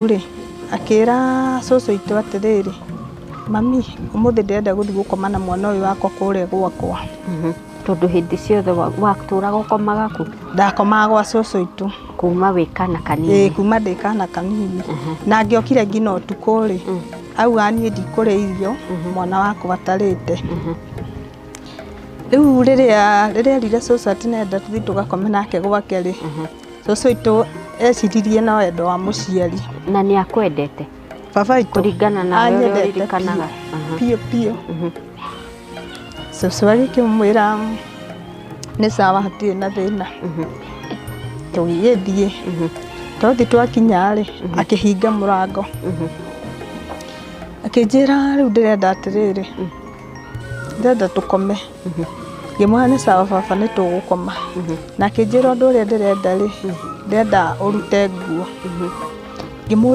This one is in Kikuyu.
Rĩ, akĩra cũcũ witũ atĩrĩrĩ, "Mami, ũmũthĩ ndĩrenda gũthiĩ gũkoma na mwana ũyũ wakwa kũrĩa gwakwa." Tondũ hĩndĩ ciothe watũraga ũkomaga kũ? Ndakomaga gwa cũcũ witũ. Kuma wĩ kana Ĩĩ. Kanini? Kuma ndĩ kana kanini. Na angĩokire nginya ũtukũ rĩ, auga niĩ ndikũrĩa irio mwana wakwa atarĩte. Rĩu rĩrĩa erire cũcũ atĩ nenda tũthiĩ tũgakome nake gwake rĩ, cũcũ witũ eciririe na wendo wa mũciari. Na nĩ akwendete? Baba witũ Kũringana na ũrĩa anyendete ũririkanaga. Biũ biũ. Cũcũ agĩkĩmwĩra nĩ sawa, hatirĩ na thĩna, tũgĩgĩthiĩ. Twathiĩ, twakinya rĩ, akĩhinga mũrango, akĩnjĩra, "Rĩu ndĩrenda atĩrĩrĩ, ndĩrenda tũkome." Ngĩmwĩra, "Nĩ sawa baba, nĩ tũgũkoma." Na akĩnjĩra, "Ũndũ ũrĩa ndĩrenda rĩ, ndĩrenda ũrute nguo." Ngĩmũria